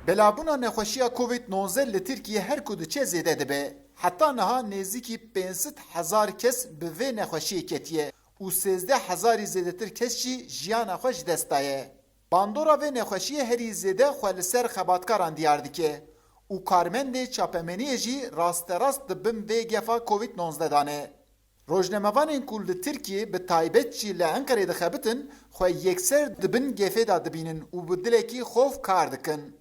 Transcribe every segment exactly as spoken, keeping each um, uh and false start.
Belavbûna nexweşiya Covid nonzdeh li Tirkiyê her ku diçe zêde dibe. Heta niha nêzîkî pênc sed hezar kes bi vê nexweşiyê ketiye û sêzdeh hezarî zêdetir kes jî jiyana xwe ji dest daye. Bandora vê nexweşiyê herî zêde xwe li ser xebatkaran diyar dike û karmendê çapemeniyê jî rasterast di bin vê gefa Covid nonzdeh de ne. Rojnamevanên ku li Tirkiyê bi taybet jî li Enqerê dixebitin, xwe yekser di bin gefê de dibînin û bi dilekî xof kar dikin.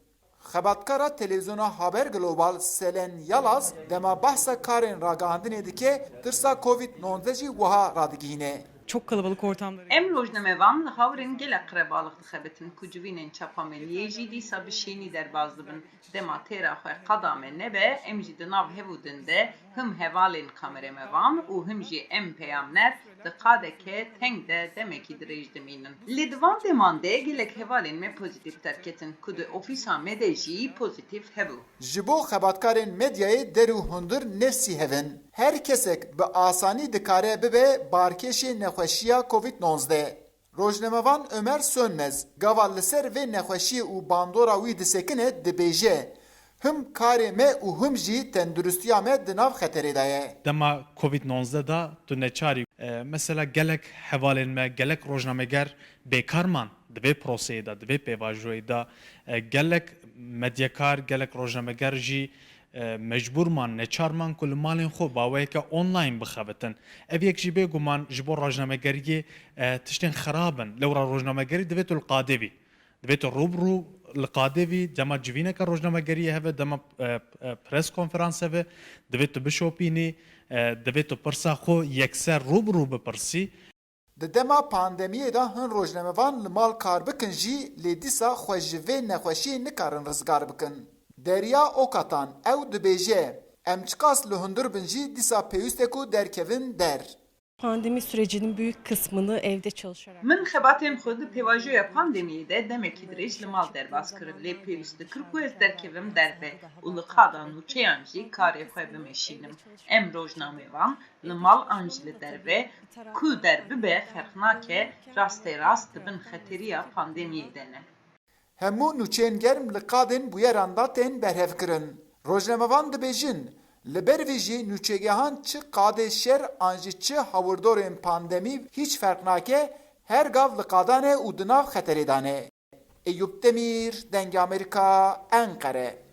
Xebatkara televîzyona Haber Global Selen Yalaz dema behsa karên ragihandinê dike, tirsa Covid nonzdeh jî wiha radigihîne. Çok kalabalık ortamlara Em rojnamevan li hawirên gelek qerebalix dixebitin ku civînên çapameniyê jî dîsa bi şênî derbas dibin. Dema têra xwe qada me nebe, em jî di nav hev û din de him hevalên kameremevan û him jî em peyamner di qadeke teng de demekî dirêj dimînin. Lê di van deman de gelek hevalên me pozîtîf derketin ku di ofîsa me de jî pozîtîf hebû. Ji bo xebatkarên medyayê der û hundir nefsî hev in. Her kesek bi asanî dikare bibe barkêşê nexweşiya Covid nonzdeh. Rojnamevan Ömer Sönmez gava li ser vê nexweşiyê û bandora wî disekine dibêje, him karê me û him jî tenduristiya me di nav xeterê de ye. Dema Covid nonzdeh de tu neçarî, e, mesela gelek hevalên me, gelek rojnameger bêkar man di vê proseyê de, di vê pêvajoyê de, e, gelek medyekar, gelek rojnameger jî e, mecbûr man, neçar man ku li malên xwe bi awayeke online bixebitin. Ev yek jî bêguman ji bo rojnamegeriyê, e, tiştên xirab in. Lewra rojnamegerî divê tu li qadê bî. Divê tu rû bi rû li qadê bî, dema civîneke rojnamegeriyê hebe, dema, e, e, pres konferans hebe, divê tu bişopînî, e, divê tu pirsa xwe yekser rû bi rû bipirsî. Di dema pandemiyê de hin rojnamevan li mal kar bikin jî, lê dîsa xwe ji vê nexweşiyê nikarin rizgar bikin. Derya Okatan, ew dibêje, em çiqas li hundir bin jî dîsa pêwîst e ku derkevin der. Pandemi sürecinin büyük kısmını evde çalışarak Min xebatên xwe di pêvajoya pandemiyê de demekî dirêj li mal derbas kirin, lê pêwîst dikir ku ez derkevim derve û li qada nûçeyan jî karê xwe bimeşînim. Em rojnamevan li mal an jî li derve, ku der bibe ferq nake, rastê rast di bin xeteriya pandemiyê de ne. Hemû nûçeyên germ li qadên bûyeran de tên berhevkirin. Rojnamevan dibêjin, li ber vê jî nûçegehan çi qadê şer an jî çi hawirdorên pandemî hîç ferq nake, her gav li qadan e û di nav xeterê de ne. Eyûp Demîr, Dengê Amerîka, Enqere.